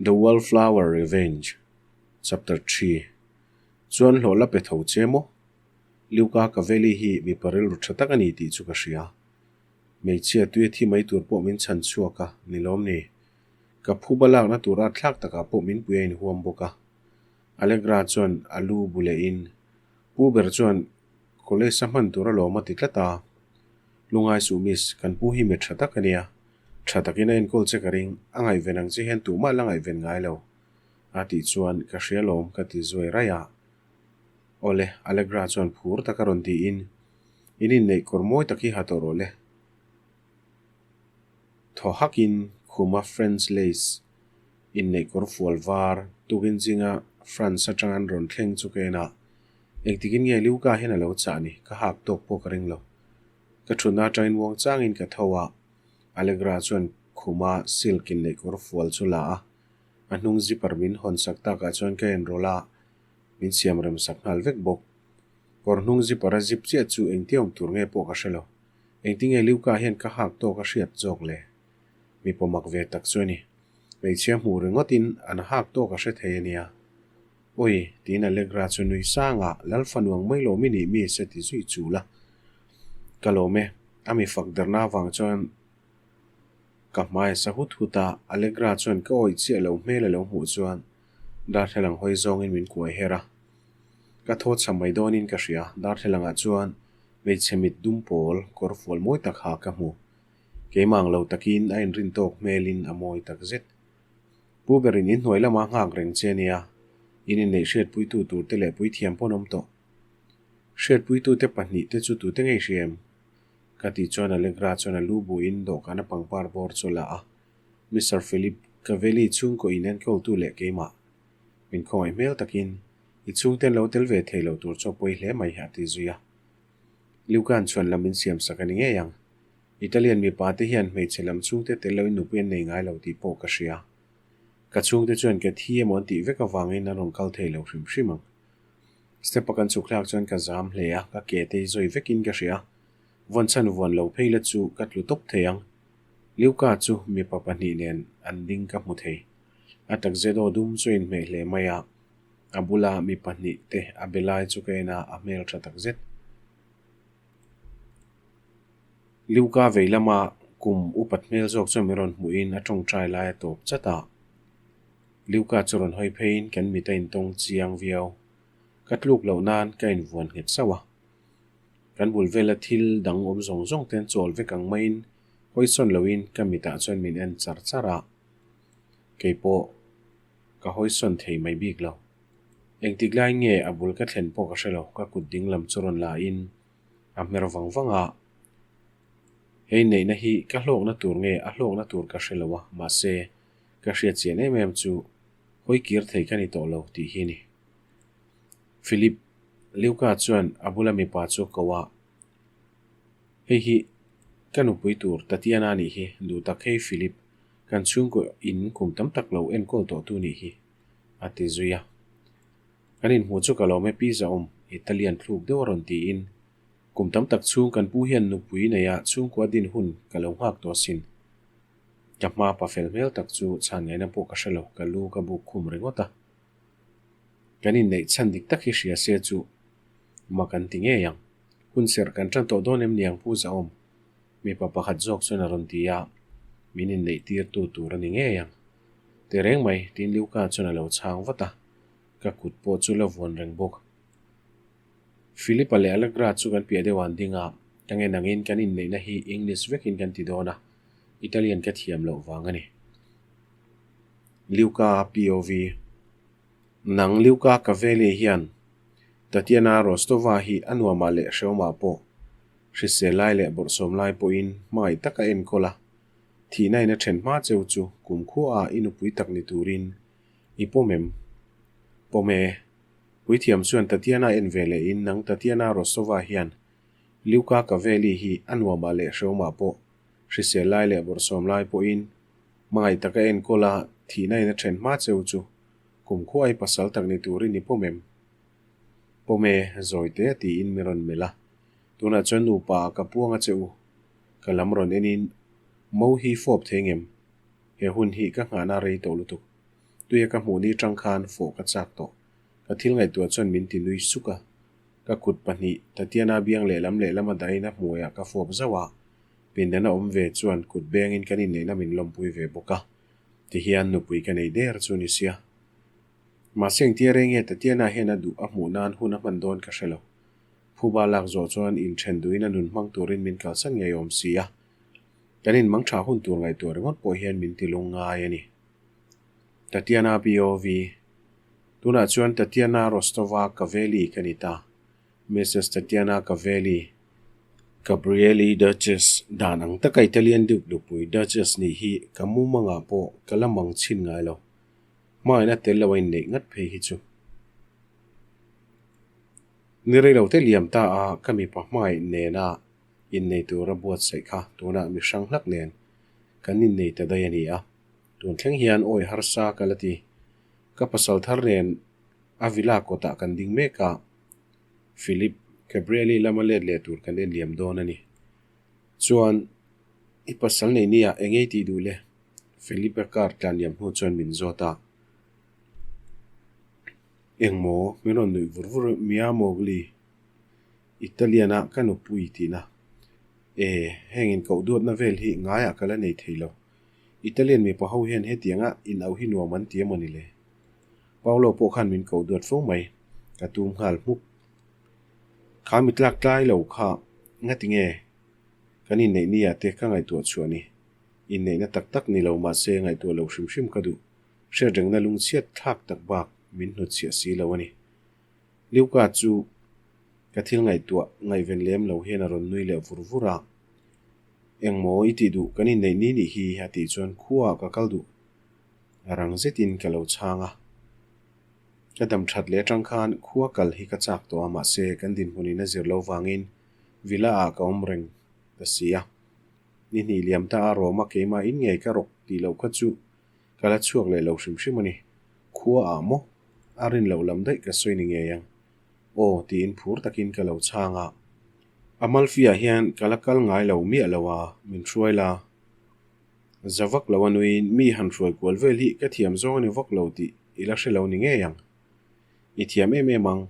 The Wallflower Revenge, Chapter xii Chuan hlawh la pe tho che maw? Luca Cavelli hi mipa rilru tha tak a ni tih chu ka hria. Hmeichhia tuia thi mai tur pawh min chhan chhuak a, ni lawm ni? Ka phuba lakna tur at thlak takah pawh min pui a inhuam bawk a. Allegra chuan a lu bu lehin, Pu ber chuan college a hman tur alawm a ti tlat a. Lungai suh miss, kan pu hi mi tha tak a nia. Tha takin a enkawl che ka ring, a ngaihven ang che hian tumah la ngaihven ngai lo. A tih chuan ka hria lawm ka ti zuai raih a. Awle, Allegra chuan phur taka rawn tiin, In inneih kawr mawi tak hi ha tawh rawh le. Thaw hakin khuma French lace inneih kawr fual var tukin zinga France atanga an rawn thleng chu ka en a, engtikin nge Luca hian a lo chah ni, ka hak tawk pawh ka ring lo. Ka thutna atangin muang changin ka tho a, Allegra chuan khuma silk inneih kawr fual chu la a, a hnung zipper min hawn sak takah chuan ka en rawlh a, min siam rem sak nghal vek bawk. Kawr hnung zipper a zip chiah chu engtia awm tur nge pawh ka hre lo. Engtinge Luca hian ka hak tawk a hriat zawk le? Mi pawmak ve tak chu a ni. Hmeichhia hmuh ringawtin an hak tawk a hre thei a nia. Awi, tiin Allegra chu nui sanga Lalfanuang mai lawm i nih mi se ti zui chul a. Ka lawm e, a mi fak derna avang chuan ka hmai a sa hut hut a, Allegra chuan ka awih chiah lo hmel a lo hmuh chuan darthlalang hawi zawngin min kuai her a. Ka thaw chha mai dawnin ka hria, darthlalangah chuan hmeichhe mit dum pawl kawr fual mawi tak ha ka hmu. Keimah ang lo takin a inrin tawk hmelin a mawi tak zet. Pu berin in hnuai lama nghak reng che nia, in inneih hriatpuitu turte leh puithiam pawn awm tawh. Hriatpuitute pahnihte chu tute ngei hria em? Ka tih chuan Allegra chuan a lu buin dawhkan a pangpar bawr chu a la a, Mister Philip Cavelli chhungkaw in enkawltu leh keimah. Min khawngaih hmel takin i chhungten lo tel ve thei lo tur chu a pawi hle mai a ti zui a. Lucan chuan lam in siam sak a ni ngei ang. Italian mipa te hian hmeichhe lam chhungte tel loin nupui an nei ngai lo tih pawh ka hria. Ka chhungte chuan ka thi emaw an tih vek avangin an rawn kal thei lo hrim hrim ang. Step a kan chhuk thlak chuan ka zam hle a, ka ke te hi zawi vekin ka hria. Vawn chhan vuan lo phei la chu ka tlu tawp thei ang. Luca chu mipa pahnih nen an ding ka hmu thei. A takzedo dum chu a inhmeh hle mai a. A bula mi pahnih te a be lai chu ka en a, a hmel tha tak zet. Luca vei lama kum upat hmel zawk chuan min rawn hmuhin a tawngtai lai a tawp chat a. Luca chu rawn hawi pheiin kan mit a intawng chiang viau. Ka tluk loh nan ka invuan nghet sauh a. Kan bul vela thil dang awm zawng zawng te an chawl vek ang maiin hawisawn loin ka mitah chuan min en char char a. Keipawh. Ka hawisawn thei mai bik lo. Engtik lai nge a bul ka thlen pawh ka hre lo, ka kut ding lam chu rawn la in a hmer vang vang a. Hei neihna hi ka hlawkna tur nge a hlawkna tur ka hre lo a, mahse ka hriat chian em em chu hawi kir thei ka ni tawh lo tih hi a ni. Philip, Luca chuan a bula mipa chu a ko a, Hei hi ka nupui tur Tatiana a nih hi, duh tak hei Philip, Kan chhungkaw in kum tam tak lo enkawl tawh tu nih hi, a ti zui a. Kan inhmuh chu ka lawm e Pi Zaawm, Italian thluk deuh a rawn tiin, Kum tam tak chhung kan pu hian nupui neia chhungkua din hun ka lo nghak tawh asin. Ka hma pa fel hmel tak chu chhan ngaihna pawh ka hre lo, ka lu ka buk khum ringawt a. Kan inneih chhan dik tak hi hria se chu mak an ti ngei ang. Hun serh kan tan tawh dawn em niang Pu Zaawm? Mipa pakhat zawk chuan a rawn ti a, min inneih tir tu tur a ni ngei ang. Ti reng mai, tiin Luca chuan a lo chhang vat a, ka kut pawh chu la vuan reng bawk. Philip-a leh Allegra chu kan piah deuh an ding a, ka ngen angin kan inneihna hi English vekin kan ti dawn a, Italian ka thiam loh vang a ni. Luca POV. Nang Luca Cavelli hian Tatiana Rostova hi a nuamah leh hreawmah pawh Hrisel lai leh bawrhsawm lai pawhin hmangaih taka enkawl a, thihna in a then hma cheu chu kumkhua i nupui tak ni turin i pawm em? Pawm e. Puithiam chuan Tatiana en ve leh in nang Tatiana Rostova hian Luka Cavelli hi a nuamah leh hreawmah pawh hrisel lai leh bawrhsawm lai pawhin hmangaih taka enkawl a, thihna in a then hma cheu chu kumkhua i pasal tak ni turin i pawm em? Pawm e, zawi te tiin mi rawn melh a. Tunah chuan nupa ka puang a che u. Ka lam rawn enin Mo hi fawp thei ngem? He hun hi ka nghahna rei tawh lutuk. Tuia ka hmuh ni tang khan fawh ka chak tawh. Ka thil ngaihtuah chuan min ti nui suk a. Ka kut pahnih Tatiana biang lehlam lehlam a dahin a hmuaiah ka fawp zauh a. Pindan a awm ve chuan kut bengin kan inneihna min lawmpui ve bawk a. Tihian nupui ka nei der chu ni sia. Mahse engtia reng nge Tatiana hian a duh a hmuh nan hun a hman dawn ka hre lo. Phuba lak zawh chuan inthen duhin a nun hmang turin min kalsan ngei awm si a. Kan inmang tha hun tur ngaihtuah ringawt pawh hian min ti lung ngai a ni. Tatiana POV Tunah chuan Tatiana Rostova Kaveli ka ni ta. Mrs Tatiana Kaveli, Gabrieli Duchess dan ang taka Italian Duke nupui Duchess nih hi ka mumangah pawh ka la mang chhin ngai lo. Hmaina tel lo a inneih ngat phei hi chu. Ni rei lo te liam ta a, ka mipa hmai nena innei tura buatsaih kha tunah mi hrang hlak nen kan innei ta daih a ni a. Tun thleng hian awi harsa ka la ti. Ka pasal thar nen a villa kawtah kan ding mek a, Philip, Gabrieli lama let leh tur kan en liam dawn a ni. Chuan, i pasal nei nia eng ei tih duh le? Philip-a car tlan liam hnu chuan min zawt a. Engmaw? Min rawn nuih vur vur Mia Mowgli, Italian-a ka nupui tihna. E, heng inkoh duatna vel hi ngaiah ka la nei thei lo. Italian mipa ho hian hetianga inauh hi nuam an ti emaw ni le? Paolo pawh khan min koh duat fo mai, ka tum nghal hmuk. Kha mi tlak tlai lo kha ngati nge kan inneih ni ah te ka ngaihtuah chhuah ni. Inneihna tak tak ni lo mahse ngaihtuah lo hrim hrim ka duh. Hriatrengna lungchhiat thlak tak bak min hnutchhiah si lo a ni. Luca chu ka thil ngaihtuah ngaihven lem lo hian a rawn nui leh vur vur a. Engmaw i tih duh kan inneih ni nih hi a tih chuan khuaah ka kal duh. A rang zetin ka lo chhang a. Ka dam that leh atang khan khua kal hi ka chak tawh a mahse kan dinhmunin a zir lo vangin villa ah ka awm reng ta si a. Ni hnih liam ta a Roma keimah in ngei ka rawk tih loh kha chu ka la chhuak leh lo hrim hrim a ni. Khua ah maw? A rin loh lam daih ka sawi ni ngei ang. Aw tiin phur takin ka lo chhang a. Amalfi ah hian ka la kal ngai lo miah lo a, min hruai la. Za vak lo a nuiin mi han hruai kual vel hi ka thiam zawng a ni vak lo tih i la hre lo ni ngei ang. I thiam em em ang.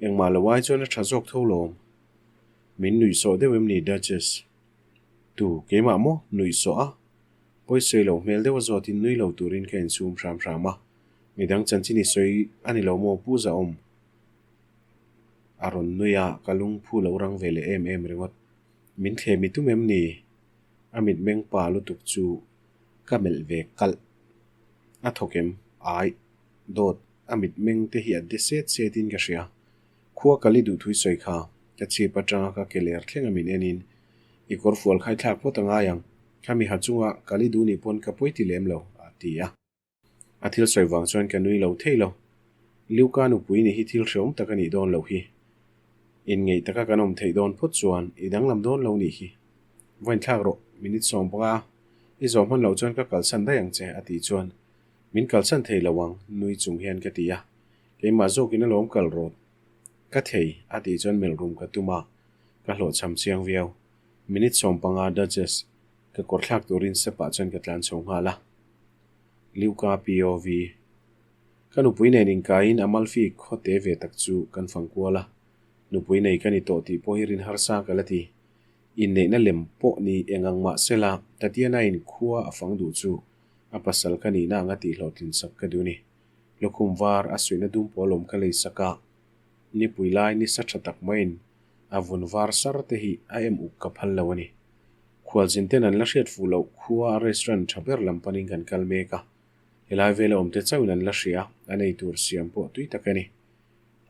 Engmah lo ai chuan a tha zawk tho lawm. Min nuihsawh deuh em ni Duchess? Tu, keimah maw? Nuihsawh a? Pawisawi lo hmel deuh a zawtin nui lo turin ka insum hram hram a. Midang chanchin i sawi a ni lo maw Pu Zahawm? A rawn nui a, ka lungphu lo rang ve leh em em ringawt. Min thlem i tum em ni? A mitmeng pa lutuk chu ka melh ve kalh. A thawk em? Aih, dawt, a mitmeng te hi a de set set in ka hria. Khua ka li duh thui sawi kha, ka chhip atanga ka ke ler thleng a min en in, i kawr fual khai thlak phawt a ngai ang, khami ha chunga ka li duh nih pawn ka pawi ti lem lo, a ti a. A thil sawi vang chuan ka nui lo thei lo. Luca nupui nih hi thil hreawm tak a nih dawn loh hi. Inngeih taka kan awm theih dawn phawt chuan i danglam dawn lo nih hi. Vawiin thlak rawh, minute sawm panga i zawh hman loh chuan ka kalsan daih ang che a tih chuan min kalsan thei lo ang nui chung hian ka ti a. Keimah zawkin alawm kal rawt ka thei a tih chuan melh rum ka tum a, ka hlawhchham chiang viau. Minute 15 Duchess ka kawr thlak turin step ah chuan ka tlan chho nghal a. Luca POV. Ka nupui nen inkaiin Amalfi khaw te ve tak chu kan fang kual a, nupui nei ka ni tawh tih pawh hi rin harsa ka la ti. Inneihna lem pawh ni eng ang mah sela Tatiana in khua a fang duh chu a pasal ka nihna anga tih hlawhtlin sak ka duh ni. Lukhum var a suihna dum pawl awm ka lei sak a, nipui lai nisa tha tak maiin a vun var sar te hi a em uk ka phal lo a ni. Khualzin ten an la hriat fuh loh khua a restaurant tha ber lam panin kan kal mek a, helai vela awm te chauhin an la hria, an ei tur siam pawh tui tak a ni.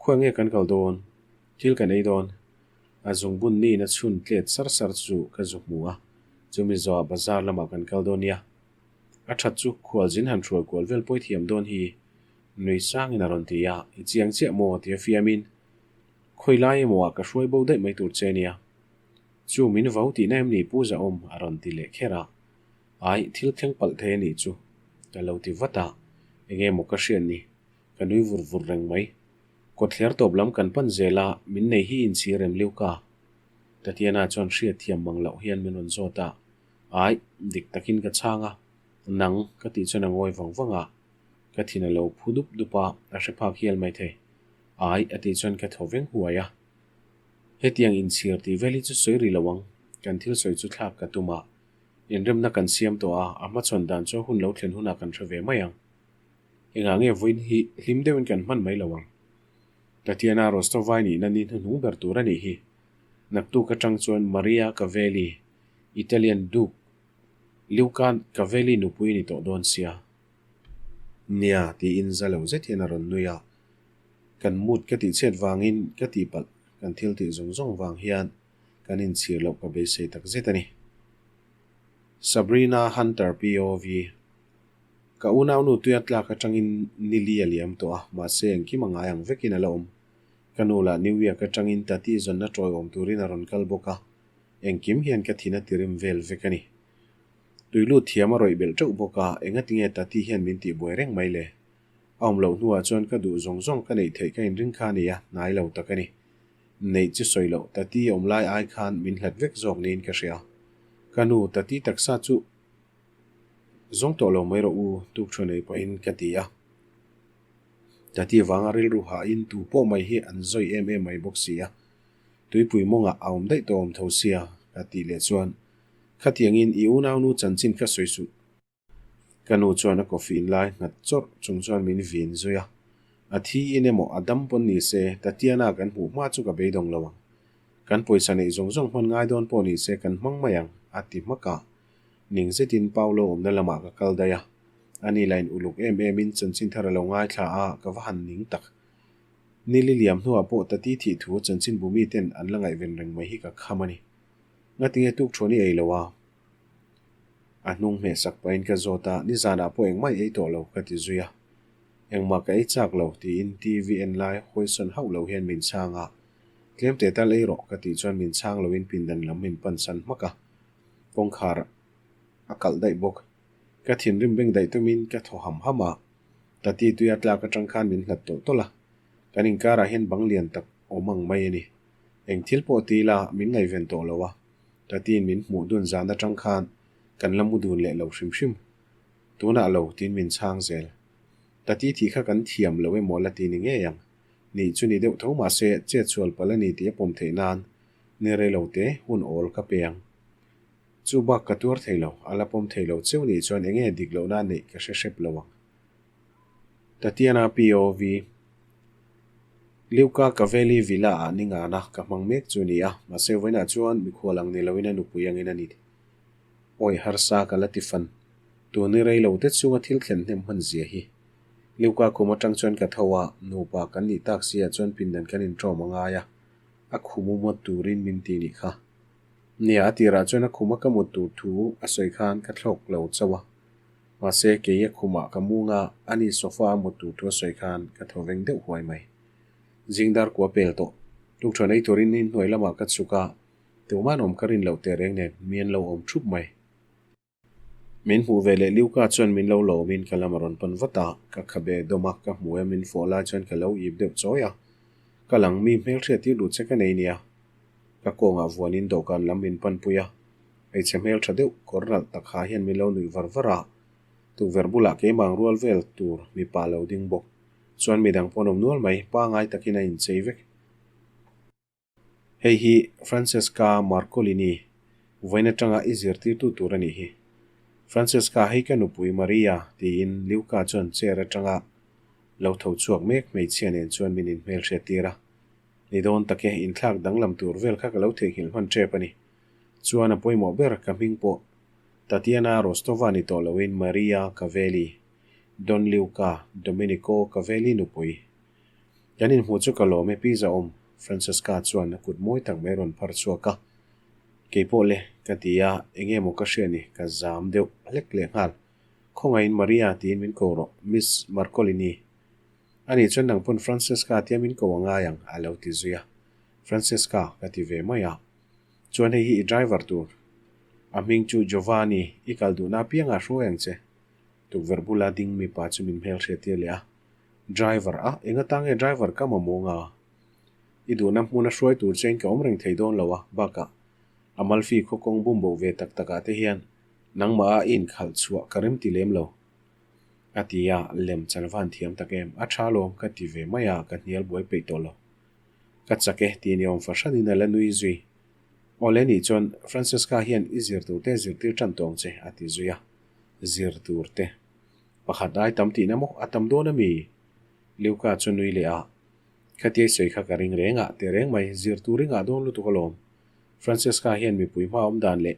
Khua nge kan kal dawn? Thil kan ei dawn? A zungbun niin a chhun tlet sar sar chu ka zu hmu a, chumi zawhah bazar lamah kan kal dawn nia. A that chu khualzin han hruai kual vel pawi thiam dawn hi nui sangin a rawn ti a, i chiang chiah maw tia fiamin khawi lai emaw ah ka hruai bo daih mai tur che nia. Chu min vau tihna em ni Pu Zahawm a rawn ti leh kher a, Ai, thil thleng palh thei a nih chu ka lo ti vat a, enge maw ka hriat ni, ka nui vur vur reng mai. Kawtthler tawp lam kan pan zel a, min nei hi inchhir em liu ka? Tatiana chuan hriat thiam mang loh hian min rawn zawt a, Ai, dik takin ka chhang a, nang ka tih chuan a ngawi vang vang a. Ka thin a lo phu dup dup a, a hre phak hial mai thei. Ai, a tih chuan ka thaw veng huai a. Hetiang inchhir tih vel hi chu sawi rih lo ang, kan thil sawi chu thlak ka tum a. Inremna kan siam tawh a, a hmachhawn dan chu hun lo thlen hunah kan hre ve mai ang. Engah nge vawiin hi hlim deuhin kan hman mai lo ang? Tatiana Rostovai nihna ni hnuhnung ber tur a nih hi. Naktuk atang chuan Maria Cavelli, Italian Duke Luca Cavelli nupui a ni tawh dawn sia. Nia, tiin za lo zet hian a rawn nui a. Kan mood ka tihchhiat vangin ka tihpalh, kan thil tih zawng zawng vang hian kan inchhir loh ka beisei tak zet a ni. Sabrina Hunter POV. Ka unaunu tuia tlak atangin nili a liam tawh a, mahse engkim a ngai ang vekin a la awm. Ka nu lah New York atangin Tati zawnna tawiawm turin a rawn kal bawk a, engkim hian ka thin a tirim vel vek a ni. Tui lut thiam a rawih belh teuh bawk a, engatinge Tati hian min tihbuai reng mai le? A awm loh hnuah chuan ka duh zawng zawng ka neih theih ka inring kha a ni a, hnai lo tak a ni. Neih chu sawi loh, Tati awm lai ai khan min hlat vek zawk niin ka hria. Ka nu, Tati taksa chu zawng tawh lo mai rawh u, tuk thu nei pahin ka ti a. Tati vanga rilru hahin tu pawh mai hi an zawi em em mai bawk si a. Tuipui mawngah a awm daih tawh awm tho sia, ka tih leh chuan, Khatiangin i unaunu chanchin kha sawi suh. Ka nu chuan a coffee in lai nghat chawrh chung chuan min vin zui a. A thi in emaw a dam pawn ni se, Tatiana kan hmuh hma chu ka beidawng lo ang. Kan pawisa neih zawng zawng hman ngai dawn pawh ni se kan hmang mai ang, a ti hmak a. Ning zetin Paolo awmna lamah ka kal daih a. Ani lah in uluk em em in chanchin thar a lo ngaithla a, ka va han ning tak. Nili liam hnuah pawh Tati thih thu chanchin bumi ten an la ngaihven reng mai hi ka kham a ni. Ngatinge tuk thuan i ei lo a? A hnung hmehsak pahin ka zawt a, nizanah pawh engmah i ei tawh lo ka ti zui a. Engmah ka ei chak lo tiin TV en lai hawisawn hauh lo hian min chhang a. Tlem teh tal ei rawh ka tih chuan min chhang loin pindan lam min pansan hmak a. Kawngkhar a kalh daih bawk. Ka thinrim beng daih tumin ka thaw ham ham a. Tati tuia tlak atang khan min hlat tawlh tawlh a. Kan inkarah hian bang lian tak awm ang mai a ni. Eng thil pawh ti ila min ngaihven tawh lo a. Tatiin min hmuh dun zan atang khan kan la mu dun leh lo hrim hrim. Tunah lo tiin min chhang zel. Tati thih kha kan thiam lo emaw la ti ni ngei ang. Nih chu ni deuh tho mahse chet sual palh a ni tih a pawm theih nan ni rei lo te hun awl ka pe ang. Chu bak ka tuar thei lo, a la pawm thei lo cheu nih chuan enge dik lohna neih ka hre hrep lo ang. Tatiana POV. Liuka Cavelli Villa ah ni ngana ka hmang mek chu ni a, mahse vawiinah chuan mikhual ang ni loin a nupui angin a ni. Awi harsa ka la ti fan. Tun ni rei lo te chunga thil thlen hnem hman zia hi. Liuka khum atang chuan ka tho a, nupa kan nih tak si ah chuan pindan kan intawm a ngai a, a khum u mawt turin min ti nih kha. Nia, a tirah chuan a khuma ka mut tur thu a sawi khan ka thlawk lo chauh a. Mahse, kei a khumah ka mung a, ani sofa a mut tur thu a sawi khan ka thaw veng deuh huai mai. Zingdar kua pel tawh. Tukṭhuan ei turin inhnuai lamah ka chhuk a, tuman awm ka rin loh teh reng nen mi an lo awm thup mai. Min hmuh ve leh Liuka chuan min lo lawmin ka lam a rawn pan vat a, ka khabe dawm a, ka hmu e min fawh lai chuan ka lo ip deuh chawi a. Ka lang mi hmelhriat tir duh che ka nei nia. Ka kawngah vuanin dawhkan lam min panpui a, hmeichhe hmeltha deuh kawr nalh tak ha hian min lo nuih var var a, tukverh bulah keimah ang rual vel tur mipa lo ding bawk chuan midang pawh an awm nual mai, pangai takin a inchei vek. Hei hi Francesca Marcolini vawiin atanga i zirtirtu tur a nih hi. Francesca hei ka nupui Maria tiin Luca chuan chair atanga lo tho chhuak mek hmeichhia nen chuan min inhmelhriat tir a. Ni dawn tak e, inthlak danglam tur vel kha ka lo theihnghilh hman tep a ni. Chuan a pawimawh ber ka hming pawh Tatiana Rostova ni tawh loin Maria Cavelli, Don Luca Domenico Cavelli nupui. Kan inhmuh chu ka lawm e Pi Zahawm, Francesca chuan a kut mawi tak mai rawn phar chhuak a. Kei pawh le, ka ti a, enge maw ka hria ni, ka zam deuh hlek leh nghal. Khawngaihin Maria tiin min ko rawh, Miss Marcolini. Ani chuan nang pawn Francesca tia min ko a ngai ang, a lo ti zui a. Francesca, ka ti ve mai a. Chuan hei hi i driver tur. A hming chu Giovanni, i kal duhna apiangah hruai ang che. Tukverh bula ding mipa chu min hmelhriat tir leh a. Driver a, eng ata nge driver ka mamawh nga? I duhna hmuna hruai tur chein ka awm reng thei dawn lo a, bakah Amalfi khaw kawng bum bo ve tak takah te hian nangmah a i inkhalh chhuah ka rem ti lem lo. A ti a, lem chan van thiam tak em, a tha lawm ka ti ve mai a, ka hnial buai peih tawh lo. Ka chak e tih ni awm fahranin a la nui zui. Awle nih chuan Francesca hian i zir tur te zirtir tan tawng che a ti zui a, zir tur te. Pakhat ai tam tihna maw a tam dawn a mi? Luca chu nui leh a, Khatiai sawi kha ka ring reng ah teh reng mai, zir tur i ngah dawn lutuk alawm. Francesca hian mipui hma awm dan leh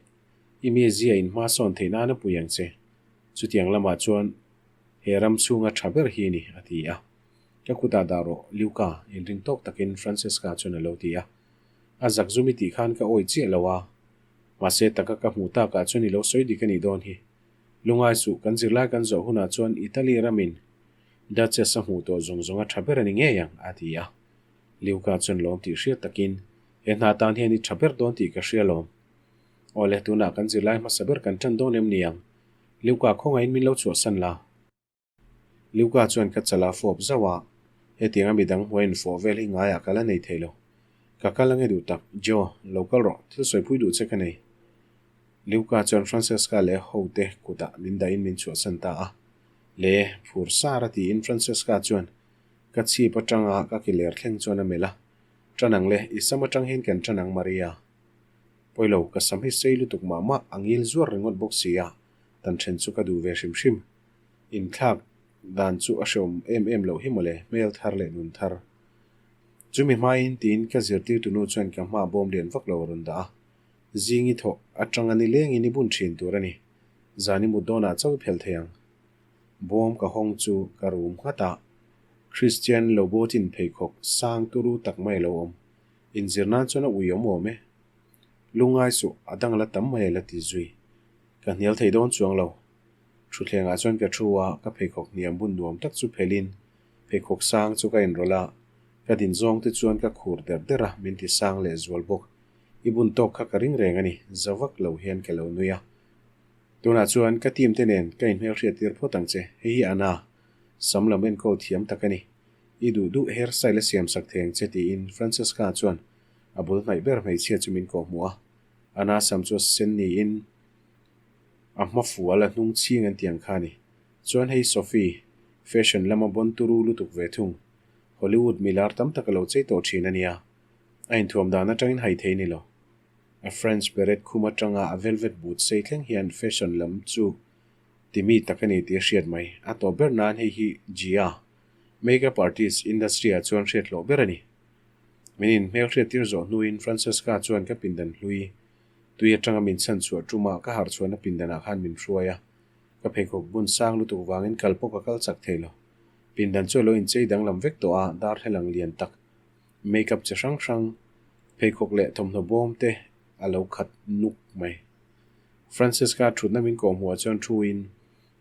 i mizia in hma sawn theih nan a pui ang che. Chutiang lamah chuan he ram chhunga tha ber hi ni, a ti a. Ka kutah dah rawh, Luca, inring tawk takin Francesca chuan a lo ti a. A zak zum i tih khan ka awi chiah lo a, mahse taka ka hmuh takah chuan i lo sawi dik a nih dawn hi. Lungai suh, kan zirlai kan zawh hunah chuan Italy ramin Duchess a hmuh tawh zawng zawng a tha ber a ni ngei ang, a ti a. Luca chuan lawm tih hriat takin, He hna tan hian i tha ber dawn tih ka hria lawm. Awle, tunah kan zirlai hmasa ber kan tan dawn em ni ang? Luca khawngaihin min lo chhuahsan la. Luca chuan ka chala fawp zauh a, hetianga midang hmuh a infawh vel hi ngaiah ka la nei thei lo. Ka kal ange duh tak, Joe, lo kal rawh, thil sawipui duh che ka nei. Luca chuan Francesca leh hote kutah min dahin min chhuahsan ta a. Le, phur sar a tiin Francesca chuan ka chhip atanga ka ki ler thleng chuan a melh a, Tan ang le, i sam atang hian kan tan ang Maria. Pawilo, ka sam hi sei lutuk mah mah, a ngil zuar ringawt bawk si a, tan then chu ka duh ve hrim hrim. Inthlak dan chu a hreawm em em loh hi mawle, hmel thar leh nun thar. Chumi hmain tiin ka zirtirtu nu chuan ka hma bawm lian vak lo a rawn dah a, zing i thawh atanga nilengin i bun thin tur a ni, zan i mut dawnah chauh i phelh thei ang. Bawm ka hawng chu ka rum nghat a, Christian Louboutin pheikhawk sang turu tak mai a lo awm. Inzir nan chuan a ui awm awm e. Lungngai suh, a dang la tam mai a la ti zui. Ka hnial thei dawn chuang lo. Thutthlengah chuan ka thu a, ka pheikhawk hniam bun nuam tak chu phelhin pheikhawk sang chu ka inrawlh a, ka din zawng te chuan ka khur der der a, min ti sang leh zual bawk. I bun tawk kha ka ring reng a ni, za vak lo hian ka lo nui a. Tunah chuan ka team te nen ka inhmelhriat tir phawt ang che, hei hi Anna, sam lam enkawl thiam tak a ni. I duh duh hair style a siam sak thei ang che tiin Francesca chuan a bul hnaih ber hmeichhia chu min kawhhmuh a. Anna sam chu a sen niin A hma fual a hnung chhing an tiang kha a ni. Chuan hei Sophie, fashion lama bon turu lutuk ve thung. Hollywood milar tam tak a lo chei tawh thin a nia. A inthuam dan atangin hai thei ni lo. A French beret khum atanga a velvet boot sei thleng hian fashion lam chu timi tak a ni tih a hriat mai. A tawp ber nan hei hi Gia, makeup artist industry ah chuan hriat hlawh ber a ni. Min inhmelhriat tir zawh hnuin Francesca chuan ka pindan hlui Tui atanga min chhan chhuah ṭuma ka harh chhuahna pindanah khan min hruai a, ka pheikhawk bun sang lutuk vangin kal pawh ka kal chak thei lo. Pindan chu a lo inchei danglam vek tawh a, darthlalang lian tak, makeup chi hrang hrang, pheikhawk leh thawmhnaw bawm te a lo khat nuk mai. Francesca thutna min kawhhmuhah chuan thuin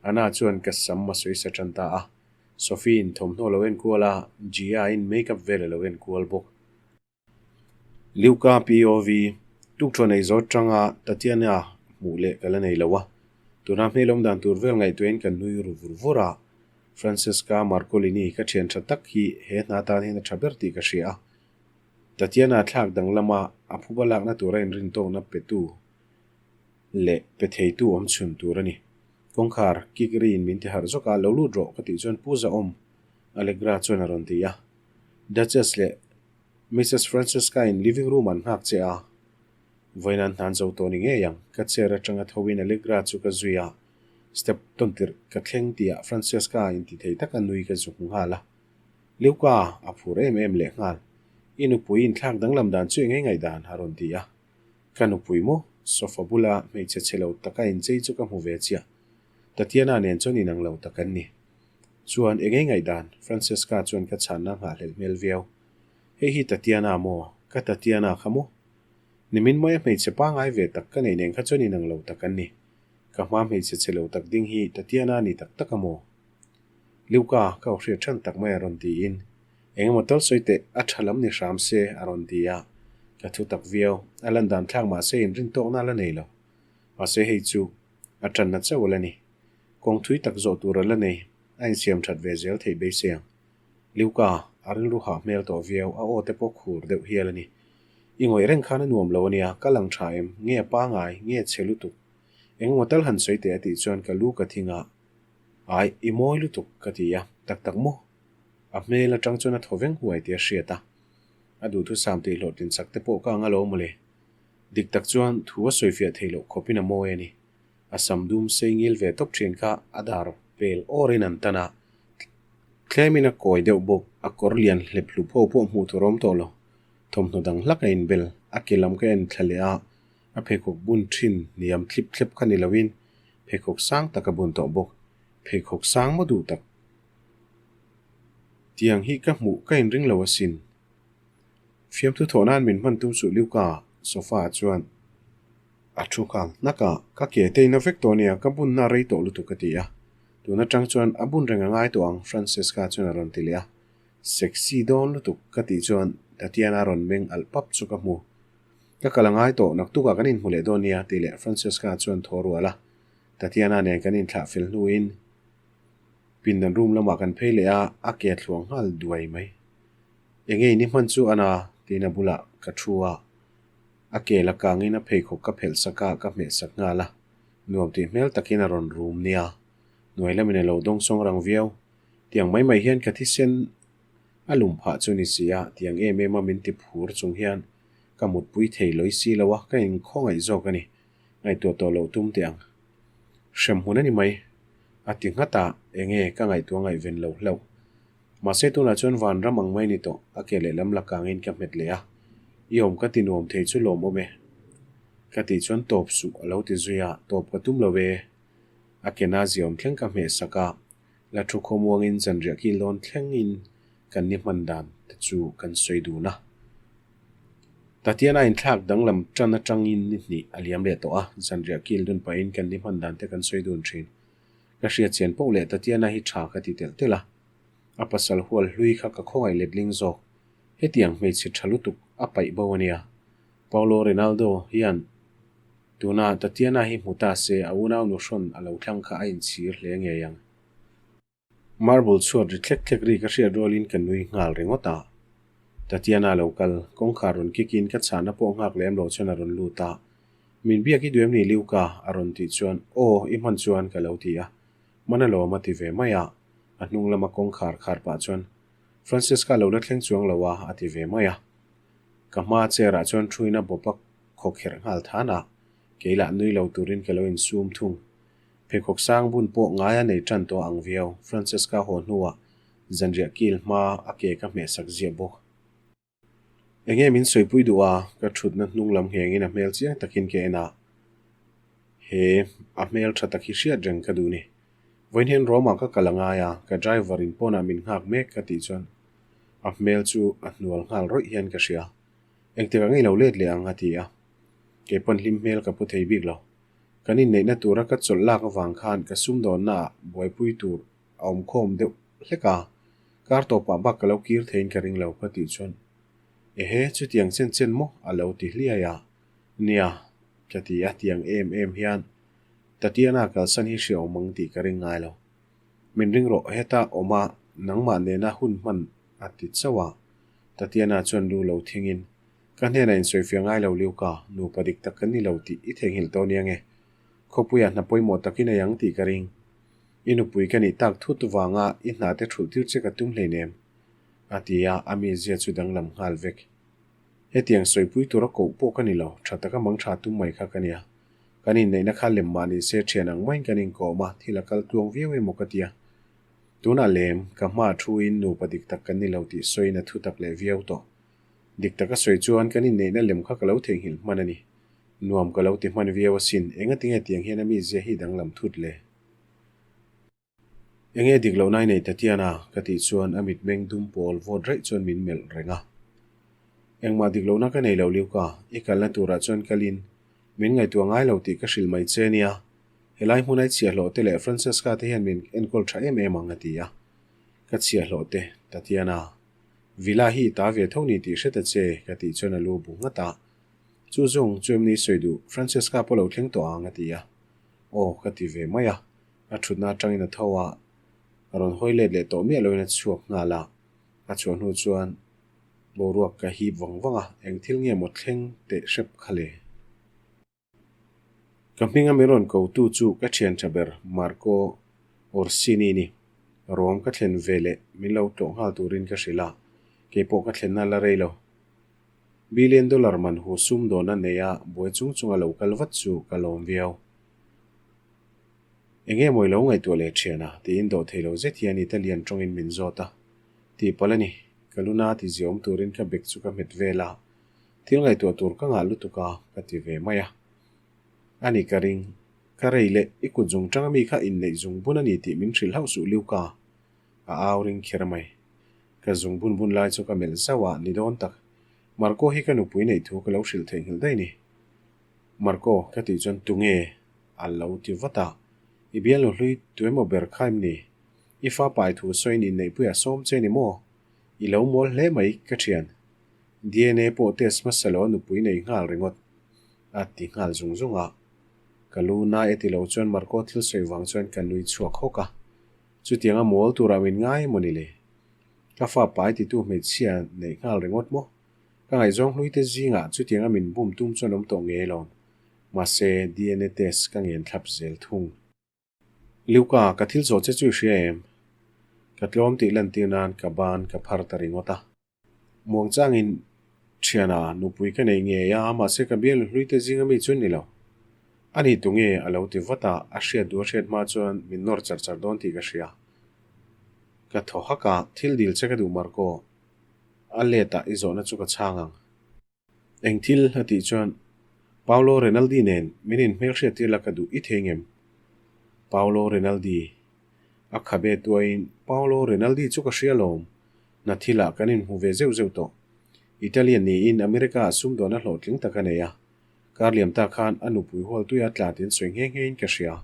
Anna chuan ka sam a sawi sa tan ta a, Sophie-in thawmhnaw a lo enkual a, Gia-in makeup vel a lo enkual bawk. Luca POV, Tukṭhuan ei zawt ṭanga Tatiana hmuh leh ka la nei lo a, tuna hmel awm dan tur vel ngaihtuahin kan nui ru vur vur a, Francesca Marcolini ka ṭhian ṭha tak hi he hna tan hian a ṭha ber tih ka hria a, Tatiana thlak danglama a phuba lakna tura inrintawkna petu leh pe theitu awm chhun tur a ni. Kawngkhar kik riin min ti harh zawk a, lo lut rawh ka tih chuan Pu Zahawm, Allegra chuan a rawn ti a. Duchess leh Missus Francesca in living room an nghak che a, vawiin an hnan zo tawh ni ngei ang. Ka chair atanga tho in Allegra chu ka zui a, step tawn tirh ka thleng tihah Francesca in ti thei taka nui ka zuk nghal a. Luca a phur em em leh nghal. I nupui inthlak danglam dan chu engei ngaihdan a rawn ti a. Ka nupui maw? Sofa bula hmeichhe chhe lo taka inchei chu ka hmu ve chiah. Tatiana nen chuan inang lo tak an ni. Chuan engei ngaihdan? Francesca chuan ka chhanna nghahhlelh hmel viau. Hei hi Tatiana maw? Ka Tatiana kha maw? Nimin maia hmeichhe pangai ve tak ka neih nen kha chuan inang lo tak an ni. Ka hma hmeichhe chhe lo tak ding hi Tatiana a ni tak tak a maw? Luca, ka aw hriat than tak mai a rawn tiin, Engemaw tal sawi teh, a tha lam ni hram se a rawn ti a. Ka thu tak viau. A lan dan thlak mahse inrintawkna a la nei lo. Mahse hei chu a tanna chauh a la ni. Kawng thui tak zawh tur a la nei, a insiam that ve zel theih beisei ang. Luca, a rilru hah hmel tawh viau, a aw te pawh khur deuh hial a ni. I ngawih reng khan a nuam lo a nia, ka lang tha em, nge pangai, nge chhe lutuk. Engemaw tal han sawi teh a tih chuan ka lu ka thing a. Ai, i mawi lutuk, ka ti a. Tak tak maw? A hmel atang chuan a thaw veng huai tih a hriat a. A duhthusam tih hlawhtlin chak te pawh ka ang alawm mawle. Dik tak chuan thu a sawifiah theih loh khawpin a mawi a ni. A sam dum sei ngil ve tawp thin kha a dar pel awrin an tan a, tlemin a kawi deuh bawk. A kawr lian hlep hlup ho pawh hmuh tur a awm tawh lo. Thawmhnaw dang hlak a inbel. A ke lam ka en thla leh a, a pheikhawk bun thin hniam thlip thlep kha ni loin pheikhawk sang tak a bun tawh bawk. Pheikhawk sang maw duh tak? Tiang hi ka hmuh ka inring lo asin. Fiamthu thawh nan min hman tum suh Luca, sofa ah chuan a thu nghal hnak a. Ka ke te in a vek tawh nia, ka bunna a rei tawh lutuk a ti a. Tun atang chuan a bun reng a ngai tawh ang, Francesca chuan a rawn ti leh a. Sexy dawn lutuk ka tih chuan Tatiana rawn meng alh pap chu ka hmu. Ka kal a ngai tawh, naktukah kan inhmu leh dawn nia tih leh Francesca chuan thaw rual a. Tatiana nen kan inthlah fel hnuin pindan room lamah kan phei leh a, a ke thluang nghal duai mai. Enge in i hman chu a na? tiin a bulah ka thu a. A ke la kangin a pheikhawk ka phelh sak a, ka hmeh sak nghal a. Nuam tih hmel takin a rawn rum nia. Hnuai lamin a lo dawngsawng rang viau. Tiang mai mai hian ka thisen a lum phah chu ni si a, tiang em em a min ti phur chung hian ka mutpui thei lawi si lo a, ka inkhawngaih zawk a ni. Ngaihtuah tawh loh tum teh ang. Hrem hun a ni mai. A ti nghat a, enge ka ngaihtuah ngaihven lo hlauh. Mahse tunah chuan van ram ang mai ni tawh, a ke lehlam la kangin ka hmet leh a. I awm ka ti nuam thei chu lawmawm e. Ka tih chuan tawp suh a lo ti zui a, tawp ka tum lo e. A ke na ziaawm thleng ka hmeh sak a, la thu khawmuangin zanriah kil dawn thlengin kan ni hman dan te chu kan sawi dun a. Tatiana inthlak danglam tan atangin ni hnih a liam leh tawh a, zanriah kil dun pahin kan ni hman dan te kan sawi dun thin. Ka hriat chian poh leh Tatiana hi tha ka ti telh telh a, a pasal hual hlui kha ka khawngaih letling zawk. Hetiang hmeichhe tha lutuk a paih bo a nia. Paulo Rinaldo hian tuna Tatiana hi hmu ta se a unau nuhrawn a lo thlang kha a inchhir hle ngei ang. Marble chhuat ri thlek thlek ri ka hriat rualin ka nui nghal ringawt a. Tatiana lo kal, kawngkhar rawn kikin ka chhahna pawh nghak lem lo chuan a rawn lut a. Min biak i duh em ni Liuka? a rawn tih chuan Aw, i hman chuan ka lo ti a. Hman alawm a ti ve mai a. A hnung lama kawngkhar khar pah chuan Francesca lo la thleng chuang lo a a ti ve mai a. Ka hma chair ah chuan thuin a bawp a khawkherh nghal than a. Kei lah nui lo turin ka lo insum thung. Pheikhawk sang bun pawh ngai a nei tan tawh ang viau. Francesca haw hnuah zanriah kil hma a ke ka hmeh sak ziah bawk. Enge min sawipui duh a, ka thutna hnung lam nghengin a hmel chiang takin ka en a. He a hmel tha tak hi hriat reng ka duh ni. Vawiin hian Rome ah ka kal a ngai a, ka driver in pawnah min nghak mek ka tih chuan a hmel chu a hnual nghal rawih hian ka hria. Engtik ah ngei lo let leh ang a ti a. Keipawn hlim hmel ka pu thei bik lo. Kan inneihna tura ka chawlh lak avang khan ka sumdawnna ah buaipui tur a awm khawm deuh hlek a, kar tawpah bak ka lo kir theiin ka ring lo ka tih chuan Ehe, chutiang chen chen maw? a lo ti hliai a, Nia, ka ti a, tiang em em hian Tatiana kalsan hi hriaawm ang tih ka ring ngai lo. Min ring rawh, heta awma nangmah nena hun hman a ti chauh a, Tatiana chuan lu lo thingin Ka hnenah insawifiah ngai lo Liuka, nupa dik tak kan ni lo tih i theihnghilh tawh nia nge? Khawpuiah hna pawimawh takin a yang tih ka ring. I nupui ka nih tak thut vanga i hna te thulh tir che ka tum hleinem. A ti a, a mizia chu danglam nghal vek. Hetiang sawipui tura koh pawh ka ni lo, tha taka mang tha tum mai kha ka nia. Kan inneihna kha lem mah ni se thian ang maiin kan inkawm a, thil a kal tluang viau emaw ka tia. Tunah lem, ka hma thuin nupa dik tak kan ni lo tih sawiin a thutak leh viau tawh. Dik taka sawi chuan kan inneihna lem kha ka lo theihnghilh hman a ni. Nuam ka lo ti hman viau asin, enga tinge tiang hian a mizia hi danglam thut le? Enge dik loh nai nei Tatiana? ka tih chuan a mitmeng dum pawl vawt raih chuan min melh reng a. Engmah dik lohna ka nei lo Liuka, i kalna turah chuan kalin min ngaihtuah ngai lo tih ka hrilh mai che nia. Helai hmun ai chhiahhlawh te leh Francesca te hian min enkawl tha em em ang a ti a. Ka chhiahhlawh te, Tatiana. Villa hi i ta ve tho ni tih hre ta che, ka tih chuan a lu bu nghat a. Chu zawng chu em ni sawi duh, Francesca pawh lo thleng tawh ang a ti a. Aw, ka ti ve mai a. A thutna atangin a tho a, a rawn hawi let leh tawh miah loin a chhuak nghal a. A chhuah hnu chuan boruak ka hip vang vang a, eng thil nge maw thleng teh hrep kha le? Ka hminga min rawn ko tu chu ka thian tha ber Marco Orsini ni. Rom ka thlen ve leh min lo tlawh nghal turin ka hrilh a, keipawh ka thlenna la rei lo. Billion dollar man hu sum dawn a nei a, buai chung chunga lo kal vat chu ka lawm viau. Enge mawi lo ngaihtuah leh thian a? tiin dawh thei lo zet hian Italian tawngin min zawt a. Tihpalh a ni, ka luna ti ziaawm turin ka bag chu ka hmet vel a, thil ngaihtuah tur ka ngah lutuk a, ka ti ve mai a. A ni ka ring, ka rei leh i kut zung tang ami kha inneih zung bun a ni tih min hrilh hauh suh Liuka, a au ring kher mai. Ka zung bun bun lai chu ka melh zauh a, ni dawn tak. Marco hi ka nupui neih thu ka lo hrilh theihnghilh daih ni. Marco, ka tih chuan tunge? A lo ti vat a, I bialnu hlui tuemaw ber kha em ni? I fa pai thu sawiin inneihpuiah sawm che ni maw? I lo mawl hle mai ka thian. DNA pawh test hmasa lo a nupui nei nghal ringawt. A ti nghal zung zung a. Ka lu na e ti lo chuan Marco thil sawi vang chuan ka nui chhuak hawk a. Chutianga mawl turah min ngai emaw ni le? Ka fa pai titu hmeichhia nei nghal ringawt maw? Ka ngaihzawng hlui te zingah chutianga min bum tum chuan awm tawh ngei lo. Mahse, DNA test ka ngen thlap zel thung. Luca, ka thil zawh che chu i hria em? Ka tlawm tih lantir nan ka ban ka phar ta ringawt a. Muangchangin thiana nupui ka nei ngei a, mahse ka bial hlui te zinga mi chu ni lo. Ani tunge a lo ti vat a, a hriat duh a hriat hma chuan min nawr char char dawn tih ka hria. Ka thaw hak a, thil dil che ka duh Marco. A let ah i zawhna chu ka chhang ang. Eng thil a tih chuan Paolo Rinaldi nen min inhmelhriat tir la ka duh i thei ngem? Paolo Rinaldi a khabe tuaiin Paolo Rinaldi chu ka hria lawm, na thilah kan inhmu ve zeuh zeuh tawh. Italian niin America ah sumdawn a hlawhtling tak a nei a, kar liam ta khan a nupui hual tuia tla tin sawi nghe nghe in ka hria.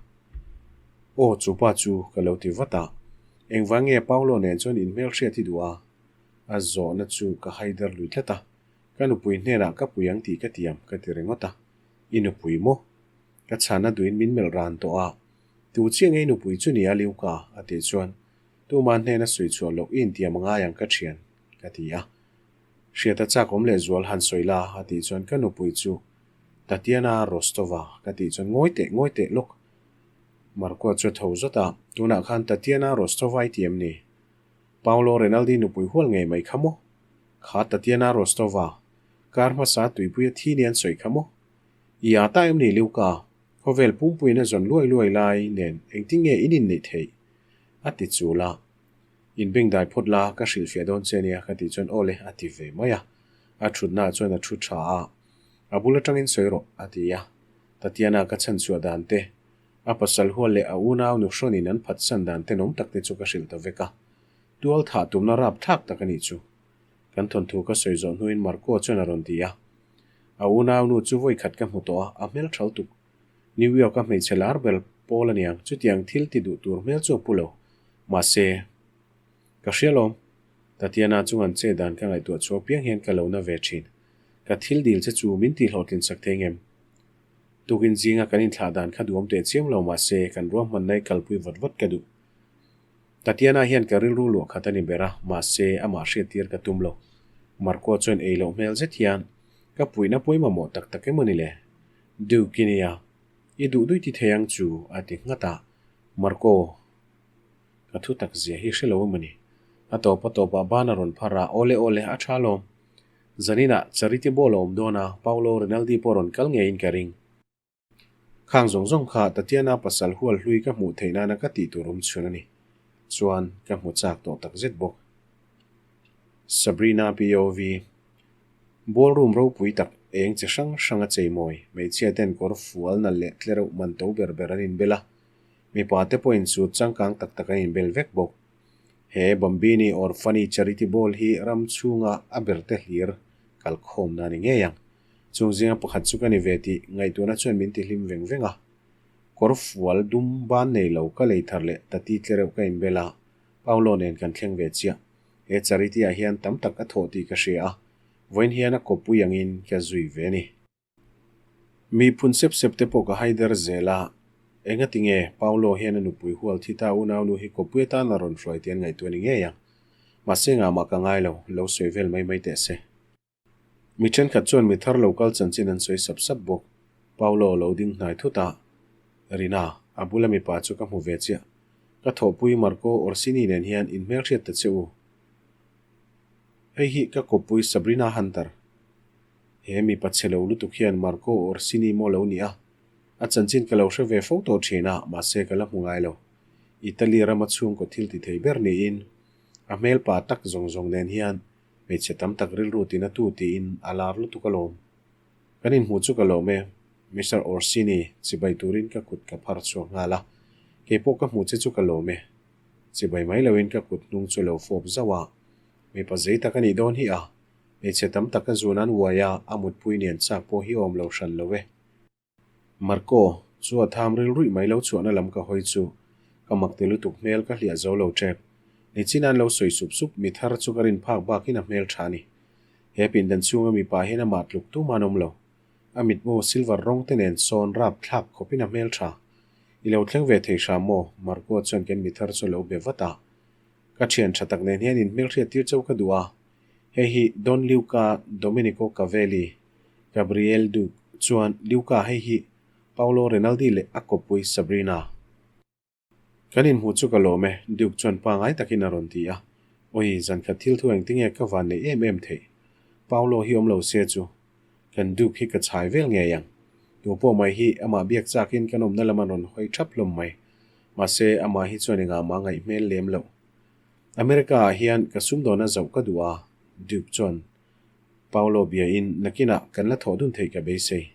Aw chu pa chu ka lo ti vat a, engvang nge Paolo nen chuan inhmelhriat i duh a? A zawhna chu ka haider lui tlat a, Ka nupui hnenah ka pui ang tih ka tiam ka ti ringawt a, I nupui maw? Ka chhana duin min melh ran tawh a, Tu chiah nge i nupui chu ni a Liuka? a tih chuan, Tuma hnena sawi chhuah loh i intiam a ngai ang ka thian, ka ti a. Hriata chak awm leh zual han sawi la a tih chuan ka nupui chu Tatiana Rostova ka tih chuan ngawi teh ngawi teh lawk. Marco chu a tho zawt a, Tunah khan Tatiana Rostova i ti em ni? Paolo Rinaldi nupui hual ngei mai kha maw? Kha Tatiana Rostova, kar hmasa tuipuia thi ni an sawi kha maw? I a ta em ni Liuka? Khawvel pumpuiin a zawn luai luai lai nen engtin nge in inneih theih? A ti chul a. Inbengdai phawt la, ka hrilhfiah dawn che nia ka tih chuan aw le a ti ve mai a. A thutnaah chuan a thu tha a. A bul atangin sawi rawh a ti a. Tatiana ka chhanchhuah dan te, a pasal hual leh a unau nu hrawnin an phatsan dan tenawm tak te chu ka hrilh ta vek a. Tual thah tumna rap thlak tak a nih chu. Kan thawnthu ka sawi zawh hnuin Marco chuan a rawn ti a. A unaunu chu vawi khat ka hmu tawh a, a hmel thal tuk. New York a hmeichhe lar ber pawl a niang, chutiang thil ti duh tur hmel chu a pu lo. Mahse, ka hria lawm. Tatiana chung an che dan ka ngaihtuah chhuak piang hian ka lo na ve thin. Ka thil dil che chu min tihhlawhtlin sak thei ngem? Tukin zinga kan inthlah dan kha duhawm teh chiam lo mahse, kan ruahmanna i kalpui vat vat ka duh. Tatiana hian ka rilru luah khat a ni ber a, mahse amah hriattir ka tum lo. Marco chuan ei loh hmel zet hian, Ka puihna pawimawh tak tak emaw ni le? Duke i nia, i duh duih ti thei ang chu, a ti nghat a. Marco, ka thu tak zia hi hre lo emaw ni? A tawp a tawpah ban a rawn phar a, Awle awle, a tha alawm. Zaninah Charity Ball a awm dawn a, Paolo Rinaldi pawh rawn kal ngeiin ka ring. Khang zawng zawng kha Tatiana pasal hual hlui ka hmuh theih nana ka tih tur awm chhun a ni. Chuan ka hmu chak tawh tak zet bawk. Sabrina POV Ballroom ropui tak eng chi hrang hrang a cheimawi, hmeichhia ten kawr fual nalh leh tlereuh man to ber ber an inbel a, mipa te pawhin suit changkang tak tak an inbel vek bawk. He Bambini or Funny Charity Ball hi ram chhunga a berte hlir kalkhawmna a ni ngei ang. Chung zinga pakhat chu ka ni ve tih ngaihtuahna chuan min ti hlim veng veng a. Kawr fual dum ban nei lo ka lei thar leh ta ti tlereuh ka inbel a, Paolo nen kan thleng ve chiah. He charity ah hian tam tak a thawh tih ka hria a, vawiin hian a kawppui angin ka zui ve a ni. Mi phun sep sep te pawh ka haider zel a, engati nge Paolo hian a nupui hual thi ta unaunu hi kawppui atan a rawn hruai tih an ngaihtuah ni ngei ang. Mahse ngahmah ka ngai lo, lo sawi vel mai mai teh se. Mi thenkhat chuan mi thar lo kal chanchin an sawi sap sap bawk. Paolo a lo ding hnai thut a, Rina, a bula mipa chu ka hmu ve chiah. Ka thawhpui Marco Orsini nen hian in hmelhriat ta che u. Hei hi ka kawppui Sabrina Hunter. He mipa chhe lo lutuk hian Marco Orsini maw lo ni a, a chanchin ka lo hre ve fo tawh thin a, mahse ka la hmu ngai lo. Italy rama chhungkaw thil ti thei ber niin a hmelpa tak zawng zawng nen hian hmeichhe tam tak rilru tina tu tiin a lar lutuk alawm. Kan inhmuh chu ka lawm e, Mister Orsini, chibai turin ka kut ka phar chhuak nghal a, keipawh ka hmuh che chu ka lawm e. Chibai mai loin ka kut hnung chu lo fawp zauh a, mipa zei tak a nih dawn hi a, hmeichhe tam tak a zun an uai a, a mutpui nen chak pawh hi awm lo hran lo e. Marco, chu a tham rilruih mai lo chhuahna lam ka hawi chu ka mak ti lutuk hmel ka hliah zo lo tep. Nichin an lo sawi sup sup, mi thar chu ka rin phak bakin a hmel tha a ni. He pindan chhunga mipa hian amah tluk tum an awm lo. A mitmu silver rawng te nen sawn rap thlak khawpin a hmel tha. I lo thleng ve thei hram maw? Marco chuan kan mi thar chu a lo be vat a. Ka thian tha tak nen hian inhmelhriat tir chauh ka duh a. Hei hi Don Luca Domenico Cavelli, Gabriel Duke chuan Luca hei hi Paolo Rinaldi leh a kawppui Sabrina. Kan inhmuh chu ka lawm e, Duke chuan pangai takin a rawn ti a. Awi, zan khat thil thu engtinge ka van nei em em theih. Paolo hi awm lo se chu kan Duke hi ka chhai vel ngei ang. Tu pawh mai hi amah biak chakin kan awmna lam an rawn hawi thap hlawm mai. Mahse, amah hi chuan engah mah ngaih hmel lem loh. America ah hian ka sumdawn a zauh ka duh a, Duke chuan Paolo biain nakinah kan la thawh dun theih ka beisei.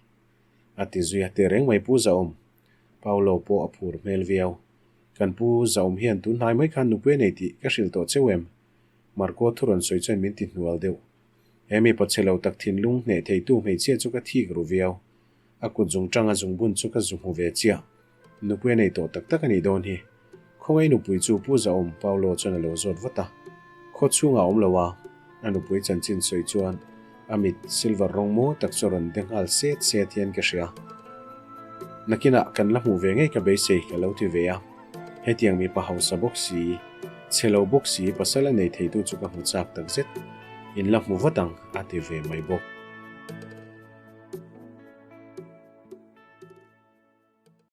A ti zui a, Tehreng mai pu Zahawm. Paolo pawh a phur hmel viau. Kan pu Zahawm hian tun hnai mai khan nupui a nei tih ka hrilh tawh cheu em? Marco thu rawn sawi chuan min ti hnual deuh. He mipa chhe lo tak thinlung hneh theitu hmeichhia chu ka thik ru viau. A kut zung tanga zung bun chu ka zu hmu ve chiah. Nupui a nei tawh tak tak a nih dawn hi. Khawngaih nupui chu Pu Zahawm Paolo chuan a lo zawt vat a. Khaw chhungah a awm lo a, a nupui chanchin sawi chuan a mit silver rawng mawi tak chu a rawn de nghal set set hian ka hria. Nakinah kan la hmuh ve ngei ka beisei ka lo ti ve a. Hetiang mipa hausa bawk si, chhe lo bawk si pasal a nei theitu chu ka hmu chak takzet. In la hmu vat ang a ti ve mai bawk.